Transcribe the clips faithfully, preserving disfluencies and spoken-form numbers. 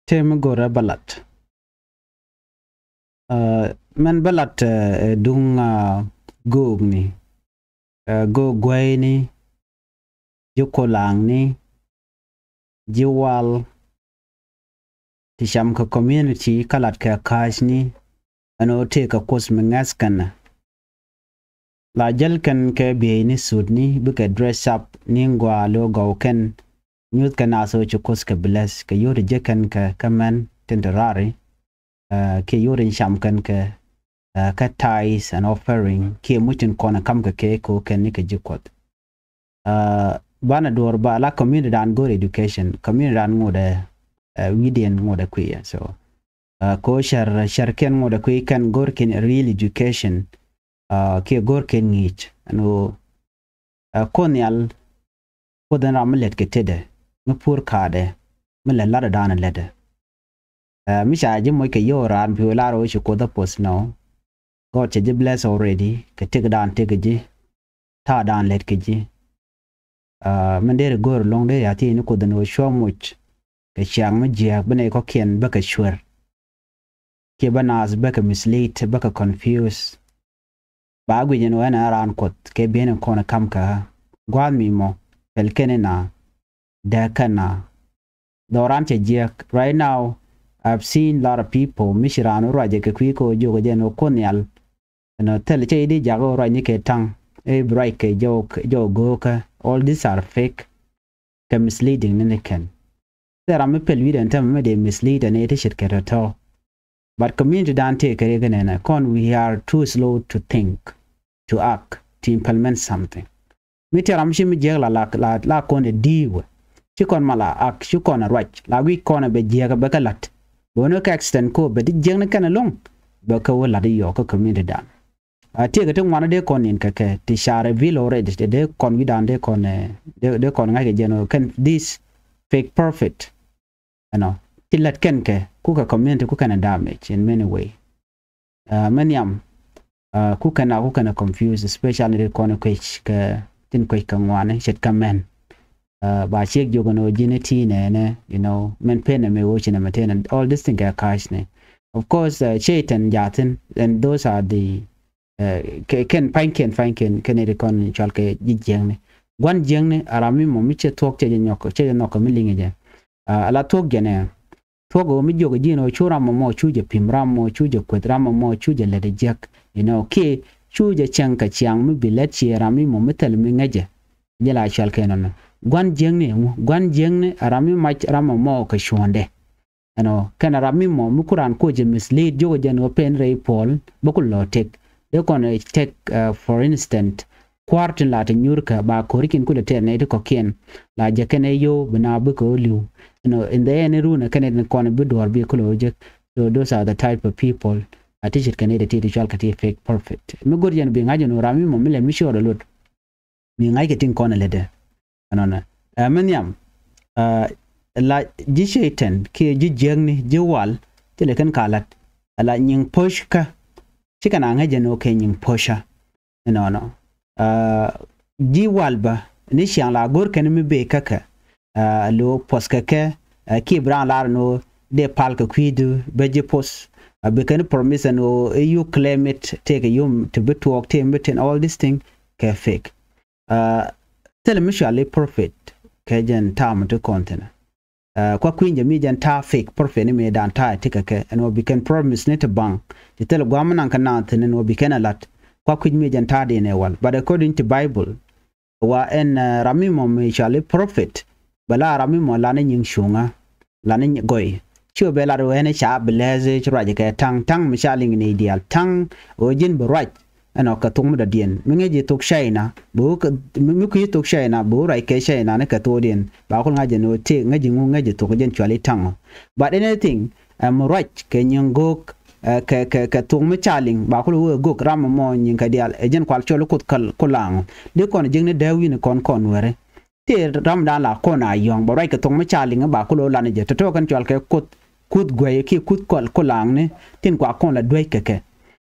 Tëë mi go̱rɛ bä lat. Mɛn bä lat ɛ duŋ a go̱o̱kni, go̱o̱k guɛyni, ji̱ kolaŋni, ji̱ wal, ti cam kɛ community kä lat kɛ ka̱a̱cni. Ɛn ɣöö tëë kɛ Kuoth mi ŋäth kɛn. La jäl kɛn kɛ bieyni, suitni, bikɛ dress up ni ŋuaal ɣöö gɔw kɛn, nyuth kɛ naath ɣöö ci Kuoth kɛ bless, kɛ yio̱w ti jek kɛn kɛ kä män tin te raari, kiɛ yio̱w ti cam kɛn kɛ kä tithes and offering, kiɛ muc tin kɔn kam kɛ kɛ ko̱ kɛn ni kɛ ji̱ Kuɔth. Banɛ duɔ̱ɔ̱r ba la community dan go̱r education, community dan ŋotdɛ wi̱diɛn ŋotdɛ kui̱. So ko cär, cärkiɛn ŋotdɛ kui̱ kɛn go̱rkiɛn real education, kiɛ go̱rkiɛn ŋi̱i̱c ɛn ɣöö Kuoth Nhial, Kuoth in ram mi lät kɛ tetdɛ, mi puur ka̱a̱dɛ, mi lät latdɛ dan lätdɛ. Mi ca ji̱ moc kɛ yio̱w raan bi wee lar ɣöö ci Kuoth ɛ puɔth, nɔ. God cɛ ji̱ bless already kɛ tëkdan tëk kɛ ji̱, ta̱a̱dan lät kɛ ji̱. Min deri go̱o̱r lo̱ŋ deri a thiec ni Kuoth in ɣöö cuɔ moc kɛ ciaŋ mi jiääk bi nɛy kɔ̱kiɛn bä kɛ cuer, kiɛ bä naath bä kɛ mislead, bä kɛ confuse. Ba guic ɛn ɣöö ɛn ɛ raan Kuɔth kɛ bieyni kɔn kam kɛ ɣä. Gua̱a̱th mi mɔ pɛl kɛn ina, dääk kɛn na. Dhɔran cɛ jiäk. Right now, I've seen lot of people mi ci raan wä ruacɛ kɛ kui̱ kɛ ɣöö jiök ɛ jɛn ɣöö Kuoth Nhial, ɛn ɣöö thil cɛ i̱di jak ɣöö ruacni kɛ ta̱ŋ, ɛ bi ruac kɛ jɔw, jɔw go̱o̱kä. All these are fake. Kɛ misleading ni ni kɛn. Thil ram mi pɛl wi̱cdɛ ɛn täämɛ mi dee mislead ɛn ɛ ti ce̱tkɛ tɔ̱tɔ̱. But community dan tëëkɛ riɛk inɛnɛ kɔn, we are too slow to think, to act, to implement something. Mi tëë ram ci mi jiäk la, la, la, la kɔn ɛ di̱i̱wɛ. Ci kɔn ma la act, ci kɔn ɛ ruac, la guic kɔn ɛ bɛ jiäk ɛ bɛ kɛ la̱t. Bɛ wä ni kɛ accident ko bɛ di jiäk ni kɛn ɛlɔ̱ŋ, bɛ kɛ wä la̱t i̱ yɔɔk kä community dan. A tiɛɛkɛ ti ŋuan dee kɔn nin kɛ kɛ ti ca reveal already, dee kɔn wi̱dan dee kɔn, dee kɔn ŋa̱ckɛ jɛn ɣöö kɛn this fake prophet, you know, ti lät kɛn kɛ kukɛ community kukɛn a damage in many way. Mɛ nhiam kukɛn a, kukɛn a confuse, especially dee kɔn kuec kɛ tin kuec kɛ ŋuani ce̱tkɛ mɛn. Ba ciek jiök ɛn ɣöö ji̱n ɛ ti nɛɛnɛ, you know, mɛn pen ɛmɛ ɣöö ci nɛmɛ ten, and all this thing kɛ ka̱a̱cni. Of course, Satan jathin, and those are the kɛ, kɛn pa̱nykiɛn, pa̱nykiɛn kɛn iti kɔn cual kɛ ji̱ jiäkni. Gua̱n jiäkni a ram mi mɔ mi cɛ thuɔ̱k cɛ jɛ nyɔk, cɛ jɛ nhɔk kɛ mi liŋ jɛ. Ala thuɔ̱k jɛ nɛ. Thuɔ̱k ɣöö mi jiök ji̱n ɣöö cu ram mɔ mɔ cu jɛ pi̱m, ram mɔ cu jɛ kueth, ram mɔ mɔ cu jɛ lät jiäk. You know, kiɛ cu jɛ cɛŋ kɛ ciaŋ mi bi lät ciɛ ram mi mɔ mi thil mi ŋäcɛ. Jɛ la cual kɛ nɔnɔ. Gua̱n jiäkni ɛŋu? Gua̱n jiäkni a ram mi mac ram mɔ mɔ kɛ cuɔ̱ndɛ. Ɛnɔ kɛn a ram mi mɔ mi ku raan kuɔ jɛ mislead jiök jɛn ɣöö pen rɛy puɔl bä ku lɔ tëk. Dee kɔn tëk, for instance, kua̱r tin la ti nyuurkä ba ko̱rikin ku lɛ tɛɛr nɛy ti kɔ̱kiɛn la jɛ kɛn ɛ yio̱w bi na bikɛ ɣöö li̱w. Ɛnɔ in the end run ɛ kɛn ɛ kɔn bi duɔ̱ɔ̱r bi ku lɔ jek. So those are the type of people a ti ce̱tkɛ nɛy ti ti cual kɛ ti fake prophet. Mi go̱r jɛn bi ŋa̱c ɛn ɣöö ram mi mɔ mi lɛ mi cuɔɔr ɛ lot. Mi ŋa̱ckɛ tin kɔn ɛ lätdɛ. Ɛnɔnɛ. Ɛ mi nhiam. Ɛ la ji̱ Cɛytan kiɛ ji̱ jiäkni, ji̱ wal, thilɛ kɛn ka la̱t. Ɛ la nyiŋ puɔ̱ckä. Cikɛ na ŋäc jɛ ni ɣöö kɛ nyiŋ puɔ̱cä. Ɛnɔnɔ. Ɛ ji̱ wal bä ni ciaŋ la go̱r kɛn mi bëë kä kɛ. Ɛ lo̱o̱ puɔ̱th kɛ kɛ, ɛ kiɛ bi raan lar ni ɣöö dee pal kɛ kui̱du bä ji̱ puɔ̱th. Ɛ bi kɛn promise ni ɣöö i̱ you claim it, tëëkɛ yom ti bi tuɔɔk, tëë mi tin, all this thing kɛ fake. Ɛ thilɛ mi cuali prophet kɛ jɛn ta̱a̱ mi ti kɔn thi̱n. Ɛ kua kui̱ny jɛ mi jɛn ta̱a̱ fake prophet ni mi dan ta̱a̱ ti kɛ kɛ ɛn ɣöö bi kɛn promise ni ti baŋ. Ti thilɛ gua̱a̱m mi naŋ kɛ naath thi̱n ɛn ɣöö bi kɛn ɛ la̱t. Kua kui̱ny mi jɛn ta̱a̱ din ɛ wal. But according to Bible, wa ɛn ɛ ram mi mɔ mi cuali prophet. Bɛ la ram mi mɔ lani nyiŋ cuŋä, lani gɔy. Ci ɣöö bɛ lat ɣöö ɛn ca bi lɛth ci ruac kɛ ta̱ŋ, ta̱ŋ mi ca liŋ ni diaal, ta̱ŋ ɣöö ji̱n bi ruac. Ɛnɔ kɛ thok mi dɔ̱diɛn mi ŋäc ji̱ thok China, bi wä kɛ mi kui̱ thok China, bi wä ruac kɛ China ni kɛ thokdiɛn. Ba kul ŋa̱c jɛ ni ɣöö tëë ŋäc ji̱ ŋu, ŋäc ji̱ thok jɛn cuali ta̱ŋ ɔ. But anything, ɛ mi ruac kɛ nyiŋ go̱o̱k, ɛ kɛ, kɛ, kɛ thok mi ca liŋ, ba kul wee go̱o̱k ram mɔ nyiŋ kɛ diaal ɛ jɛn kual cɔl kuth kɛl ku laŋ ɔ. Di kɔn ji̱kni dee wi̱n kɔn kɔn weri. Ti ram dan la kɔn a yɔ̱ŋ bɛ ruac kɛ thok mi ca liŋ ba kul ɣöö lan jɛ tɔ̱tɔ̱ kɛn cual kɛ kuth, kuth guɛy kiɛ kuth kɔl ku laŋni tin kua kɔn la duec kɛ kɛ.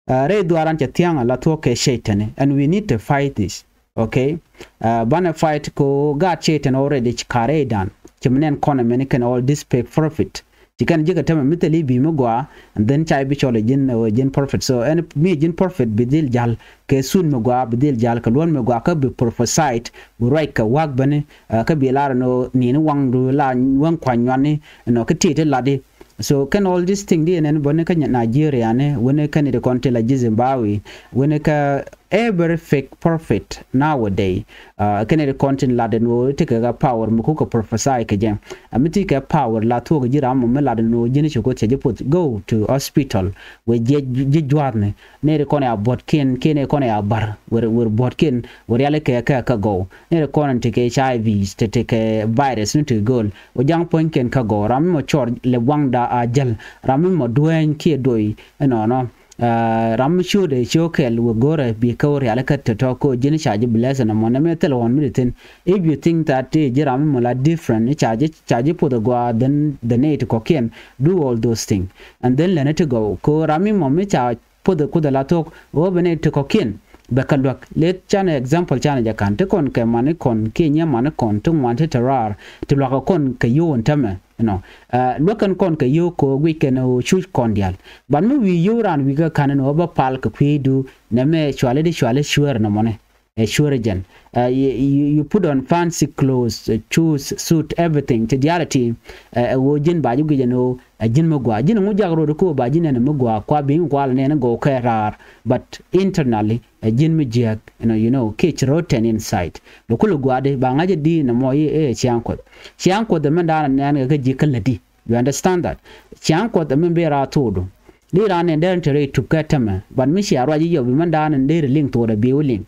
Ɛ rɛy dhuaaran cɛ thia̱a̱ŋ a la thuɔ̱k kɛ Cɛytani, and we need to fight this. Okay. Ɛ banɛ fight ko gaat Cɛytan already ci ka̱r rɛy dan. Ci mi nɛn kɔn ɛmɛni kɛn all this fake prophet. Ci kɛn ji̱ kɛ tämɛ mi thil i̱ bi̱i̱ mi gɔaa, and then ca i̱ bi cɔl i̱ ji̱n, ɛ, ji̱n prophet. So ɛn mi ji̱n prophet bi dhil ja̱l kɛ thuun mi gɔaa, bi dhil ja̱l kɛ luɔ̱n mi gɔaa, kä bi prophesied, bi ruac kɛ wa̱a̱k beni, ɛ, kä bi lar ɛn ɣöö ni̱n i̱ waŋdu la wäŋ kua̱ny nyuani, ɛnɔ kä ti̱i̱t i̱ latdi. So kɛn all this thing di ɛn ɛn bäni kä Nigeria ni, wen i̱ kɛn i̱ ti kɔn ti la ji̱ Zimbabwe, wen i̱ kä every fake prophet nowadays. Uh, kɛn i̱ ti kɔn tin lat ɛn ɣöö ti kɛ kɛ power mi kukɛ prophesy kɛ jɛ. Ami ti kɛ power la thuɔk ji̱ ram mɔ mi lat ɛn ɣöö ji̱n ci Kuoth cɛ ji̱ puɔth, go to hospital. Wee jiɛ ji̱ jua̱a̱thni. Ni ti kɔn ya buɔ̱tkiɛn, kiɛn i̱ kɔn ya bar. Wer, wer buɔ̱tkiɛn, wer yali kɛ kɛ kɛ gɔw. Ni ti kɔn ti kɛ H I V, ti, ti kɛ virus ni ti gööl. Wee ja̱ŋ puɔ̱nykiɛn kä gɔw. Ram mi mɔ cɔr lɛ waŋda a jäl. Ram mi mɔ dueeny kiɛ doi. Ɛnɔnɔ. Ɛ, ram mi ciötdɛ ciö kɛl wä go̱rɛ bi kä wä riali kä tɔ̱tɔ̱ kä ji̱n ca ji̱ blessing ɛmɔ nɛmɛ thil ɣɔn mi di thin. If you think that ti ji̱ ram mi mɔ la different, ca ji̱, ca ji̱ puɔth ɛ gɔaa, then the need kɔ̱kiɛn, do all those things. And then lɛni ti gɔw kä ram mi mɔ mi ca puɔth ɛ kuoth ɛ la thok, ɣöö bɛ need ti kɔ̱kiɛn bɛ kä luäk. Let canɛ example canɛ jɛ ka̱n ti kɔn kɛ mani kɔn kiɛ nyɛ mani kɔn ti ŋuan ti te raar ti luakä kɔn kɛ yio̱w ɛn tämɛ. Ɛnɔ, ɛ, luäk kɛn kɔn kɛ yio̱w kɛ ɣöö guic kɛn ɣöö cuc kɔn diaal. But mi wi̱i̱ yio̱w raan wi̱i̱ kä ka̱n ɛn ɣöö bä pal kɛ kui̱du nɛmɛ cuali di cuali cueer nɔmɔni. Ɛ cueer jɛn. Ɛ, you, you, you put on fancy clothes, ɛ, shoes, suit, everything. Ti diaal ɛ ti, ɛ, ɛ ɣöö ji̱n ba ji̱ guic ɛn ɣöö ɛ ji̱n mi gɔaa. Ji̱n ɛŋu jak ro̱o̱di kä ɣöö ba ji̱ nɛn mi gɔaa kua bi̱i̱ŋ kual nɛn gɔw kɛ raar. But internally, ɛ ji̱n mi jiääk, you know, you know, kiɛ ci ro̱o̱ tɛn inside. Bɛ kulɛ gɔaa di, ba ŋa̱c ɛ di nɔmɔ i̱ ɛ ciaŋ Kuɔth. Ciaŋ Kuɔth ɛ mɛn daanɛ nɛn kɛ ji̱ kä lätdi. You understand that? Ciaŋ Kuɔth ɛ mɛn bi raar thokdu. Di raan nɛn dee rɛn te rɛy tup kɛ tämɛ, but mi cia ruac i̱ yɔp bi mɛn daanɛ dee rɛ liŋ thokdɛ bi wä liŋ.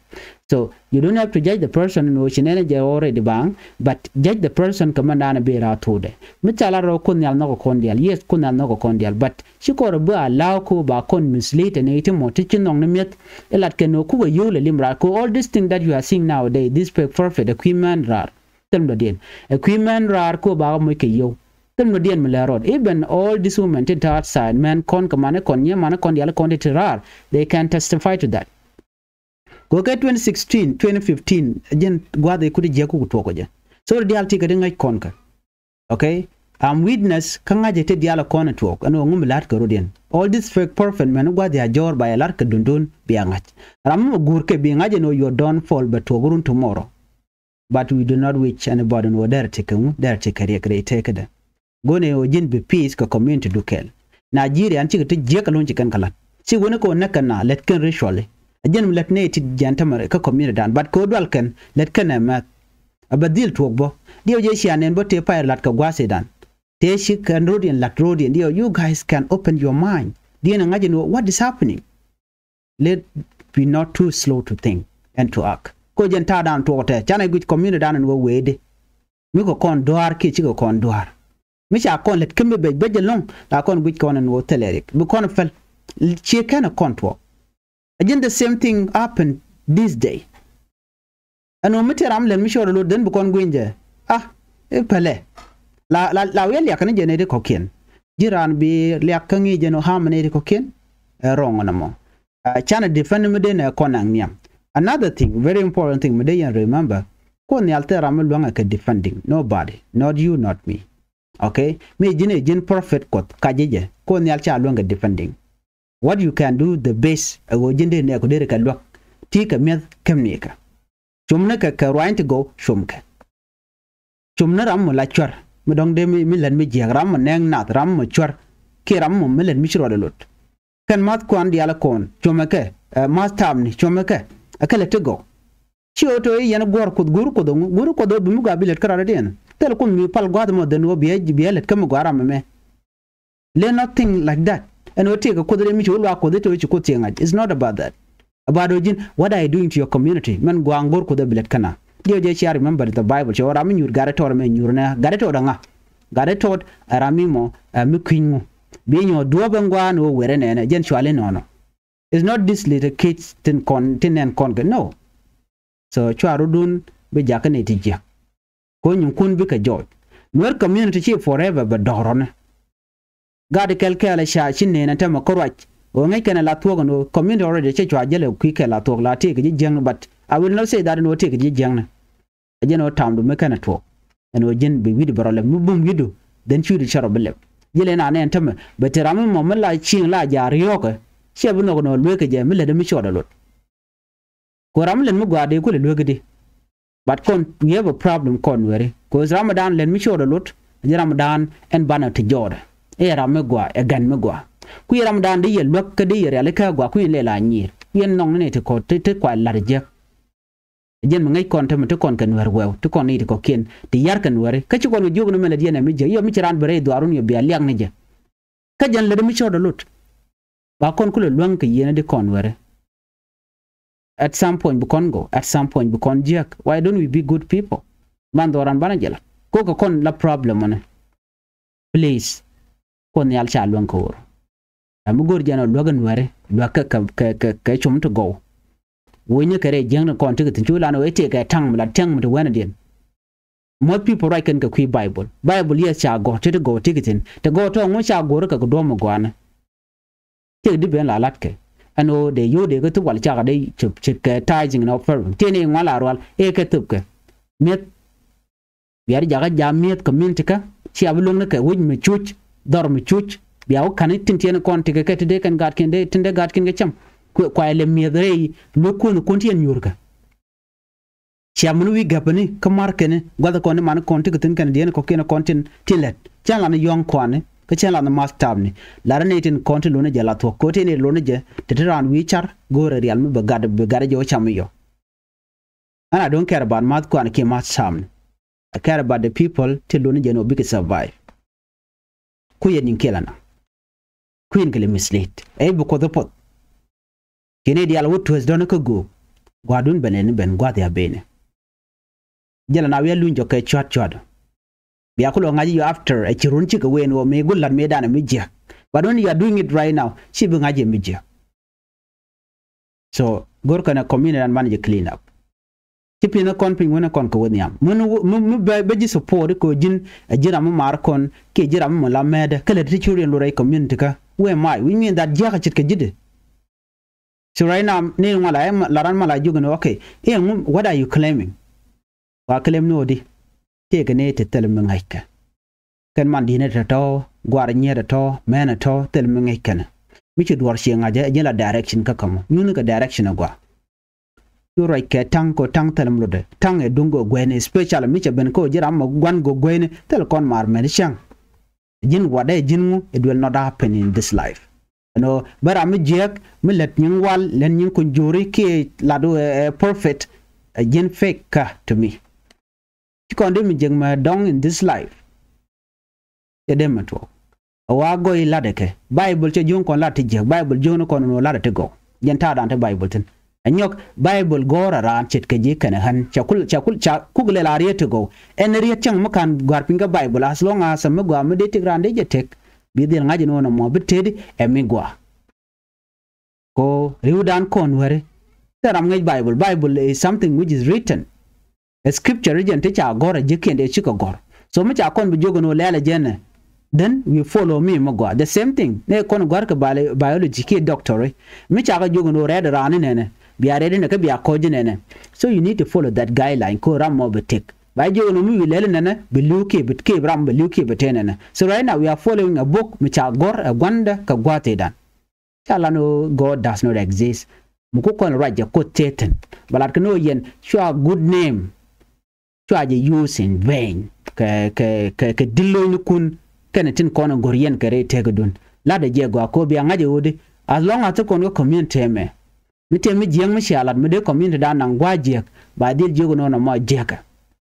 So, you don't have to judge the person in ɣöö ci nɛn jɛ already baŋ, but judge the person kɛ mɛn daanɛ bi raar thokdɛ. Mi ca la rɔ Kuoth Nhial nhɔkɛ kɔn diaal. Yes, Kuoth Nhial nhɔkɛ kɔn diaal, but ci kɔn rɔ bi allow kä ba kɔn mislead ɛn iti mɔ ti ci nhɔk ni mi̱eth. Ilat kɛn ɣöö kukɛ yio̱w lɛ lim raar. Kɛ all this thing that you are seeing nowadays, this fake prophet, ɛ kui̱ män raar. Thil mi dɔ̱diɛn. Ɛ kui̱ män raar kä ba moc kɛ yio̱w. Thil mi dɔ̱diɛn mi lɛ rɔɔd. Even all these women ti te outside, män kɔn kɛ mani kɔn nyɛ mani kɔn diaal kɔn ti te raar. They can testify to that. Kɛ kɛ twenty sixteen, twenty fifteen, jɛn gua̱th i̱ kuti jiäk kuk tuɔk kɛ jɛ. So diaal ti kɛ di ŋäc kɔn kɛ. Okay? I'm witness kä ŋa̱cɛ ti diaal kɔn tuɔk. Ɛn ɣöö ŋum la̱t kɛ rɔ̱diɛn. All this fake prophet mɛn gua̱th ya jɔɔr ba yɛ la̱t kɛ dundun bia ŋa̱c. Ram mi mɔ guur kɛ bi ŋa̱c ɛn ɣöö your downfall bɛ tuɔk run tomorrow. But we do not wish anybody ɛn ɣöö dɛr ti kɛ ŋu, dɛr ti kɛ riɛk rɛy tëëkädɛ. Go̱o̱nɛ ɣöö ji̱n bi peace kɛ community du kɛɛl. Nigeria ɛn cikɛ ti jiäk alɔ̱ŋ ci kɛn kɛ la̱t. Ci wen kɛ ɣöö näk kɛ na lät kɛn ritually. Ɛ ji̱n mi lät nɛy ti jiɛn tämɛ kä community dan. But kɛ ɣöö dual kɛn lät kɛn ɛ mɛth. A bɛ dhil tuɔɔk bä. Diɛw jɛ cia nɛn bä tëë pay la̱t kɛ gua̱a̱th idan. Tëë ci kɛn rɔ̱diɛn la̱t rɔ̱diɛn. Diɛw, you guys can open your mind. Diɛn ɛ ŋa̱c ɛn ɣöö what is happening? Let be not too slow to think and to act. Ko jɛn ta̱a̱ dan tuɔk tɛ canɛ guic community dan ɛn ɣöö weedi. Mi kɛ kɔn dua̱a̱r kiɛ cikɛ kɔn dua̱a̱r. Mi ca kɔn lät kä mi bec bec ɛlɔ̱ŋ la kɔn guic kɔn ɛn ɣöö thilɛ rik bi kɔn päl. Ciɛ kɛn ɛ kɔn tuɔk. Ɛ jɛn the same thing happen this day. Ɛn ɣöö mi te ram lɛl mi cɔɔr ɛ lot dhen bi kɔn gui̱ny jɛ. Ah, i̱ pälɛ. La, la, la wi̱i̱ liak kɛn jɛ nɛy ti kɔ̱kiɛn. Ji̱ raan bi liak kä ŋi̱i̱c jɛ nɔ ha̱a̱m nɛy ti kɔ̱kiɛn. Ɛ wrong ɛn ɛmɔ. Ɛ canɛ defend mi dee nɛ kɔn naŋ nhiam. Another thing, very important thing mi dee yɛn remember. Kuoth Nhial thil ram mi luäŋɛ kɛ defending. Nobody, not you, not me. Okay? Mi ji̱n ɛ ji̱n prophet Kuɔth ka ji̱ jɛ. Kuoth Nhial ca luäŋ kɛ defending. What you can do the best, ɛ ɣöö ji̱n dee nɛɛku dee ri kɛ luäk. Ti kɛ mi̱eth käm ni kɛ. Cum ni kɛ kɛ ruany ti gɔw, cum kɛ. Cum ni ram mi la cuär, mi dɔ̱ŋ dee mi, mi lät mi jiääk, ram mi nɛɛŋ nath, ram mi cuär, kiɛ ram mi, mi lät mi ci ruɔdɛ lot. Kɛn math kuan diaal kɔn, cum ɛ kɛ, ɛ, math taapni, cum ɛ kɛ, ɛ kɛ lät ti gɔw. Ci ɣöö tɔ i̱ yɛn guɔ̱r Kuoth, guur Kuoth ɛŋu, guur Kuoth ɣöö bi mi gɔaa bi lät kä rɔɔdɛ diɛn. Thil Kuoth mi pal gua̱a̱th ɛmɔ dhen ɣöö biɛ, biɛ lät kä mi gɔaa ram ɛmɛ. Let not think like that. Ɛn ɣöö tëëkɛ Kuoth rɛy mi ci wä luaak Kuoth i̱ te ɣöö ci Kuoth ciɛ ŋa̱c. It's not about that. About ɣöö ji̱n, what are you doing to your community? Mɛn gua̱a̱ŋ go̱r Kuoth ɛ bi lät kä na. Diɛw jɛ cia remember the Bible. Cɛ ɣöö ram mi nyuur gat ɛ tɔɔt ɛmɛ nyuur nɛ. Gat ɛ tɔɔt ɛ ŋa? Gat ɛ tɔɔt ɛ ram mi mɔ, ɛ mi kui̱ny ŋu. Bi nyɔɔk duɔ̱ɔ̱p ɛn gua̱a̱n ɣöö wer ɛnɛnɛ. Jɛn cuali nɔnɔ. It's not this little kids tin kɔn, tin nɛn kɔn kɛ. No. So cua rɔ̱dun bi jakä nɛy ti jiäk. Ko nyuŋkun bikɛ jɔɔc. Nuer community ci forever bɛ dɔ̱k rɔ̱nɛ. Gat kɛl kɛɛl ca ci neen ɛn tɛmɛ kä ruac. Ɣöö ŋäc kɛn ɛ la thuɔ̱k ɛn ɣöö community already cɛ cua jäl ɛ kui̱ kɛ la thuɔ̱k la tëëkɛ ji̱ jiäkni, but I will not say that ɛn ɣöö tëëkɛ ji̱ jiäkni. Ɛ jɛn ɣöö tamdu mi kɛn ɛ tuɔɔk. Ɛn ɣöö ji̱n bi wi̱cdu bɛ rɔ lɛp mi bum wi̱cdu, then cui̱du cɛ rɔ bi lɛp. Ji̱ lɛ na nɛn tämɛ bɛ te ram mi mɔ mi la cieŋ la ja̱a̱r yɔ̱ɔ̱kɛ. Ciɛ bi nhɔk nɔ lueekä jɛ mi lätdɛ mi cuɔt a lot. Kɛ ɣöö ram mi lät mi gɔaa dee kulɛ lueekä di. But kɔn we have a problem kɔn Nuɛri. Kɛ ɣöö ram mi daan lät mi cuɔt a lot, ji̱ ram mi daan ɛn banɛ ti jɔɔdɛ. Ɛ ram mi gɔaa, ɛ gɛn mi gɔaa. Ku yɛ ram mi daan dee yɛ luäk kä dee yɛ rialikä gɔaa ku yɛn lɛ la nyiir. Ku yɛn nɔŋ ni ti kɔn ti, ti kuay la̱t jiäk. Jɛn mi ŋäc kɔn te mi ti kɔn kɛ Nuɛr wɛw, ti kɔn ni ti kɔ̱kiɛn ti yar kɛ Nuɛri. Kä ci kɔn kɛ jiök ni mɛn lɛ diɛn ɛ mi jiäk, yɔ mi ci raan bi rɛy dhuaarun yɔ bia liak ni jɛ. Kä jɛn lät mi cɔɔd a lot. Ba kɔn kulɛ luäŋ kɛ yieen di kɔn Nuɛri. At some point bi kɔn go, at some point bi kɔn jiäk. Why don't we be good people? Man dhɔran banɛ jɛ la. Kokɛ kɔn la problem mɔnɛ. Please. Kuoth Nhial ca luäŋ kɛ ɣöör. Ɛ mi go̱o̱r jɛn ɔ luäk in Nuɛri, luäk kɛ, kɛ, kɛ, kɛ, kɛ cum ti gɔw. Wee nyɛ kɛ rɛy jiäkni kɔn ti kɛ thi̱n cu lan wee tëëkɛ taŋ mi la tiaŋ mi ti wɛnɛ diɛn. Most people ruac kɛn kɛ kui̱ Bible. Bible yɛ ca gɔ̱r ti ti gɔw ti kɛ thi̱n. Ti gɔw tɔ̱ ŋu ca go̱r kɛ kɛ duɔ̱m mi gɔaa ni. Tëëk di ben la la̱tkɛ. Ɛn ɣöö dee yio̱w dee kä thop wal cakɛ dee cop ci kɛ tithing and offering. Tëë ni ŋuan la rual ëë kɛ thop kɛ. Mi̱eth. Bia di jakä jam mi̱eth community kä. Cia bi luäŋni kɛ wec mi cuc, dhɔr mi cuc. Bia wä ka̱n tin tiɛn kɔn tikɛ kɛ ti dee kɛn gaatkiɛn dee tin dee gaatkiɛn kɛ cam. Kuɛ, kuay lɛ mi̱eth rɛy luäk kuɔn kuɔn ti ɛn nyuurkɛ. Cia min wi̱i̱ gäpäni kä markɛni gua̱th kɔn ni man kɔn ti kɛ thi̱n kɛn diɛn kɔ̱kiɛn kɔn tin tin lɛt. Cɛn lan yɔ̱ŋ kuani kä cɛn lan math tapni. Lar ni tin kɔn ti luni jɛ la thuɔ̱k ko̱ ti ni luni jɛ ti ti raan wi̱i̱ car go̱o̱rɛ rial mi bɛ gat bɛ gat jɛ wä cam mi yɔ. And I don't care about math kuan kiɛ math sam. I care about the people ti luni jɛ ni wä bikɛ survive. Ku yɛ niŋ kiɛ la na. Ku yɛn kɛ lɛ mislead. Ɛ bi kuɔth puɔth. Kini dial wä tueth dɔni kä go̱o̱k. Gua̱dun ben ni ben gua̱th ya beni. Jɛ la na wi̱i̱ a luny jɔkɛ cuat cuat. Bia kulɔ ŋa̱c yɔ after ɛ ci run cikɛ wen wä mi gu lat mi danɛ mi jiäk. But when you are doing it right now, ci bi ŋa̱c yɛ mi jiäk. So go̱r kɛnɛ community dan man jɛ clean up. Ci pi̱n kɔn piny wänɛ kɔn kɛ wä nhiam. Mun mi, mi bɛ, bɛ ji̱ support kɛ ji̱n ɛ ji̱ ram mi mar kɔn kiɛ ji̱ ram mi la mɛɛdɛ. Kɛ lɛ ti ci riɛn lurɛ community kä. Wee may, which mean that jiäk a ce̱tkɛ ji̱dɛ. So right now ni ŋuala ɛ la ran mala jugin, okay. Iɛ ŋum, what are you claiming? Wa claim ni odi. Tëëkɛ ni ti thil mi ŋa̱ckɛ. Kɛn man di̱i̱nɛ tɔ̱tɔ̱, guar nyiet tɔ̱tɔ̱, mɛn tɔ̱tɔ̱, thil mi ŋäc kɛn. Mi ci duɔr cie ŋa̱cä ɛ ji̱n la direction kä kämɔ. Nyuunikɛ direction ɛ gua. Cu ruac kɛ ta̱ŋ kɛ ta̱ŋ thil mi lotdɛ. Ta̱ŋ ɛ duŋ gɔ guɛni, especially mi cɛ ben kä ji̱ ram mɔ guan gɔ guɛni, thil kɔn mar mɛn cäŋ. Ji̱n watdɛ ji̱n ŋu, it will not happen in this life. Ɛnɔ bä ram mi jiɛk mi lät nyiŋ wal lät nyiŋ kuny juri kiɛ lat ɛ prophet. Ɛ ji̱n fake kä to me. Ci kɔn dee mi jiɛk mɛ dɔŋ in this life. Cɛ dee mɛ tuɔɔk. A wa gɔy latdɛ kɛ Bible cɛ ji̱ kɔn lat ti jiɛk, Bible ji̱ kɔn nɔ latdɛ ti gɔw. Jɛn ta̱a̱ dan ti Bible thi̱n. Ɛ nyɔk Bible gɔ̱r a raan ce̱tkɛ ji̱ kɛnɛ ɣän. Ca kul, ca kul, ca kuk lɛl a riet ti gɔw. Ɛn riet cäŋ mi ka̱n gɔ̱a̱r piny kä Bible, as long as mi gɔaa mi dee tëk raan dee jɛ tëk. Bi dhil ŋa̱c ɛn ɣöö nɔmɔ bi tëëdi ɛ mi gɔaa. Ko ri̱wdan kɔn weri. Thil ram ŋäc Bible. Bible is something which is written. Ɛ scripture jɛn ti ca gɔ̱r ɛ ji̱kiɛn dee cikɛ gɔ̱r. So mi ca kɔn bi jiök ɛn ɣöö lɛl ɛ jɛn ɛ. Then we follow mi mi gɔaa. The same thing. Nɛ kɔn gɔ̱a̱r kɛ biology kiɛ doctor. Mi ca kɛ jiök ɛn ɣöö rɛɛt raan inɛnɛ. Bia rɛɛt inɛ kä bia kɔc inɛnɛ. So you need to follow that guideline. Ko ram mɔ bi tëk. Ba jiök ɛn ɣöö mi wi̱i̱ lɛl inɛnɛ bi li̱w kiɛ bi, kiɛ bi ram bi li̱w kiɛ bi tëë inɛnɛ. So right now we are following a book mi ca gɔ̱r ɛ gua̱ndɛ kɛ gua̱a̱th idan. Ca lan ɣöö God does not exist. Mi ku kɔn ruac jɛ Kuoth Satan. Bɛ lat kɛ ni ɣöö yɛn cua good name. Cua jɛ use in vain. Kɛ, kɛ, kɛ, kɛ di̱t lo̱cnikun kɛnɛ tin kɔn in go̱r yɛn kɛ rɛy tëkädun. Latdɛ jɛ gɔaa kɛ ɣöö bia ŋa̱c ɛ ɣöödi. As long as ti kɔn kä community ɛmɛ. Mi tëë mi jiääk mi cia lat mi dee community dan naŋ gua̱a̱c jiääk. Ba dhil jiök ɛn ɣöö nɔmɔ jiääkä.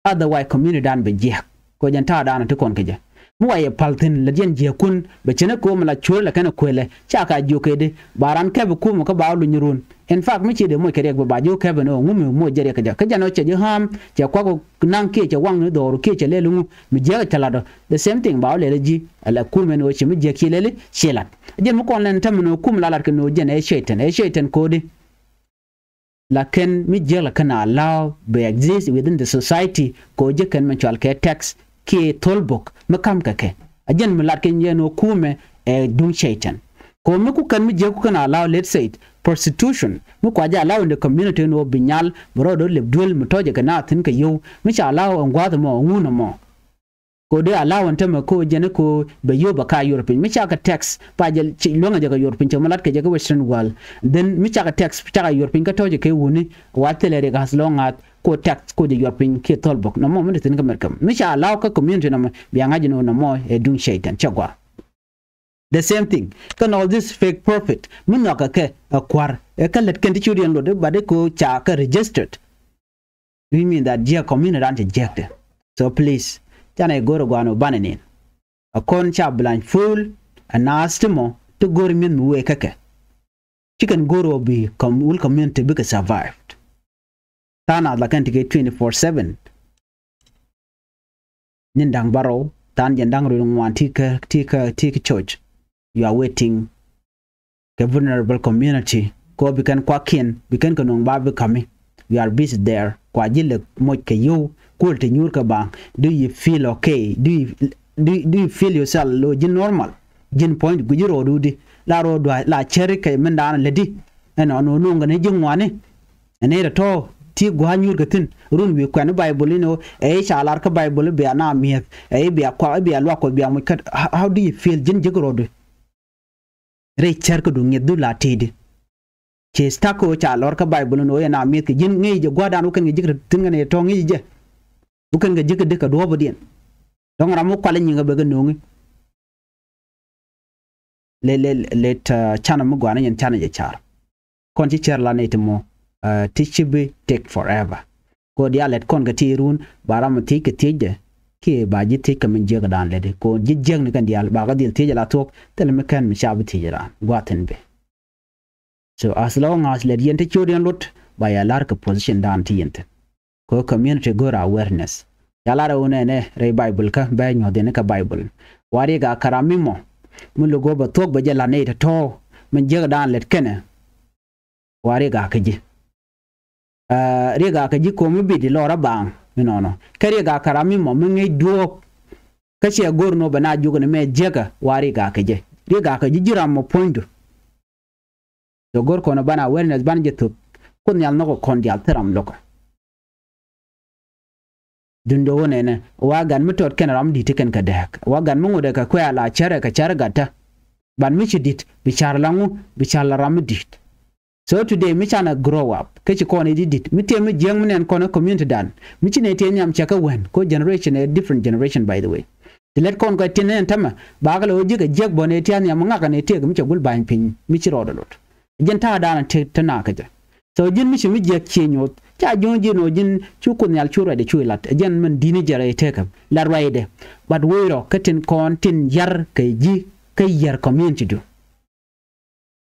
Otherwise community dan bɛ jiääk. Kɛ jɛn ta̱a̱ dan ti kɔn kɛ jɛ. Mi wa yɛ pal thi̱n lät yɛn jiääkun bɛ cɛn ɛ ko̱o̱m la cuëër la kɛn ɛ kuëlɛ. Ca ka jiök kɛ di ba ran kɛp ɛ kumɛ kä ba wä luny run. In fact mi ci dee moc kɛ riɛk bɛ ba jiök kɛp ɛn ɣöö ŋu mi moc jɛ riɛk kɛ jɛ. Kä jɛn ɣöö cɛ ji̱ ha̱a̱m cɛ kuak ŋaŋ kiɛ cɛ waŋ ni dhɔru kiɛ cɛ lɛl ŋu mi jiääk cɛ lat ɔ. The same thing ba wä lɛl ji̱ ɛ la kumɛ ni ɣöö ci mi jiääk ci lɛl ci lat. Jɛn mi kɔn lɛn täämɛ ni ɣöö kumɛ la lat kɛ ni ɣöö jɛn ɛ Satan, ɛ Satan ko̱di. Lakin mi jiäk la kɛn allow bɛ exist within the society kɛ ɣöö ji̱ kɛn mi cual kɛ tax kiɛ thol bok mi ka̱m kɛ kɛ. A jɛn mi lat kɛn yɛn ɣöö kumɛ ɛ duŋ Satan. Kɛ ɣöö mi ku kɛn mi jiäk ku kɛn allow, let's say, prostitution mi kua jɛ allow in the community ni ɣöö bi nyal bi rɔɔdɛ lep duel mi tɔ̱ jɛ kɛ naath thi̱n kɛ yio̱w mi ca allow ɛn gua̱a̱th ɛmɔ ɛŋu nɔmɔ. Ko dee allow ɛn tämɛ ko jɛn ko bɛ yio̱w bɛ ka yuɔr piny. Mi cakɛ tax pa jɛ luäŋɛ jɛ kɛ yuɔr piny cɛ mi lat kɛ jɛ kä Western world. Then mi cakɛ tax cakɛ yuɔr piny kä tɔ̱ jɛ kɛ wuni wa thilɛ rik as long as ko tax ko jɛ yuɔr piny kiɛ thɔl bok. Nɔmɔ mi ti thin kä America. Mi ca allow kä community nɔmɔ bia ŋa̱c ni nɔmɔ ɛ duŋ shaitan cɛ gua. The same thing. Kɛn all this fake profit mi nhɔakɛ kɛ ɛ kua̱r ɛ kä lät kɛn ti ciöt yɛn luɔt i̱ bat i̱ ko ca kɛ registered. We mean that jiɛk community ran cɛ jiɛk de. So please, canɛ i̱ go̱r ɛ gua̱a̱n ɔ banɛ nin. A kɔn ca blindfold a naath ti mɔ ti go̱r mi̱eth mi wee kä kɛ. Ci kɛn go̱r ɔ bi com-, wul community bikɛ survived. Tha̱a̱ŋ naath la kɛn ti kɛ twenty four seven. Nyin da̱ŋ bärɔw tha̱a̱ŋ jɛn da̱ŋ rɛw ŋuan ti kä, ti kä, ti kä church. You are waiting kɛ vulnerable community. Ko bi kɛn kuakiɛn bi kɛn kɛ nuɔ̱ŋ ba bi kami. You are busy there. Kua ji̱ lɛ moc kɛ yio̱w kuɔl ti nyuur kɛ baŋ. Do you feel okay? Do you, do, do you feel yourself lo ji̱ normal? Ji̱n puɔ̱ny gui̱ci ro̱o̱du di la ro̱o̱du la cɛri kɛ min daanɔ lätdi. Ɛnɔ nuɔ̱ŋ kɛ ni ji̱ ŋuani. Ɛn nɛy tɔ̱tɔ̱ ti gua̱a̱ nyuur kɛ thi̱n run wi̱i̱ kuɛn i̱ Baibol inɔ ɛ i̱ ca lar kä Baibol i̱ bia na mi̱eth ɛ i̱ bia kuak i̱ bia luak kɔ bia muc kä. How, how do you feel? Ji̱n ji̱k ro̱o̱du. Rɛy cär kädu ŋi̱ethdu la ti̱i̱di. Ci stuck kä ɣöö ca lɔr kä Baibol ni ɣöö yɛn a mi̱eth kɛ ji̱n ŋäci jɛ gua̱a̱rdan wä kɛn kɛ ji̱k ri thi̱n kɛn yɛ tɔ̱ ŋäci jɛ. Wä kɛn kɛ ji̱k kɛ dek kɛ duɔ̱ɔ̱pä diɛn. Dɔ̱ŋ ram mi kualɛ nyiŋ kɛ bɛ kɛ no̱o̱ŋi. Lɛ, lɛ, lɛ, lɛ, uh, canɛ mi gɔaa ni yɛn canɛ jɛ car. Kɔn ci cär la nɛy ti mɔ, uh, ti ci bi take forever. Ko diaal lɛt kɔn kɛ ti run ba ram mi thiec kɛ thiecdɛ. Kiɛ ba ji̱ thiec kɛ min jiäk dan lɛt. Ko ji̱ jiäk ni kɛn diaal ba kɛ dhil thiec la thuɔ̱k thilɛ mi kɛn mi ca bi thiec ran gua̱a̱th thi̱n bi. So as long as lɛt yɛn ti ciöt yɛn luɔt ba ya lar kɛ position dan ti yɛn thi̱n. Ko community go̱r awareness. Ya lar ɛ wun ɛnɛ rɛy Baibol kä bɛ nyuɔ̱th yɛn kä Baibol. Wa riɛk a karam mi mɔ mi lo̱k go̱ bɛ thuɔ̱k bɛ jɛ lat nɛy tɔ̱tɔ̱ mi jiäk dan lɛt kɛnɛ. Wa riɛk a kä ji̱. Ah, riɛk a kä ji̱ ko̱mi bit ilɔr a baaŋ inɔnɔ. Kä riɛk a kä ram mi mɔ mi ŋi̱i̱c duɔ̱ɔ̱p. Kä ciɛ go̱r nɔ bɛ na juk ni mɛ jiäkä wa riɛk a kä ji̱. Riɛk a kä ji̱ ji̱ ram mɔ puɔ̱nydu. Cɛ go̱r kɔn ban awareness ban jɛ thop. Kuoth Nhial nhɔk kɔn diaal thil ram lo̱kä. Duundɛ wä nɛnɛ wa gan mi tɔt kɛn ram di̱t ti kɛn kɛ dɛɛk wa gan mi ŋot ɛ kɛ kuɛ ala cärɛ kɛ cär gattä. Ban mi ci di̱t bi car la ŋu bi car la ram mi di̱t. So today mi canɛ grow up kä ci kɔn i̱ di̱t di̱t mi tiɛ mi jiäŋ mi nɛn kɔn ɛ community dan mi ci nɛ tiɛ nhiam cɛ kɛ wɛn ko generation ɛ different generation by the way. Ti lɛt kɔn kɛ tiɛn nɛn tämɛ bakɛ lɛ wä jiäk ɛ jiäk bɔ nɛ tiɛ nhiam mi ŋakɛ nɛ tiɛk mi cɛ gul ba̱ny piny mi ci rɔɔdɛ lot. Jɛn ta̱a̱ daanɛ te te nakä jɛ. So ji̱n mi ci mi jiäk ci nyoth ca ji̱n ji̱n ɔ ji̱n cu Kuoth Nhial cu ruacdɛ cu ilat. Jɛn min di̱n jɛ rɛy tekä la ruacdɛ. But wee rɔ kä tin kɔn tin yar kɛ ji̱ kä yar community du.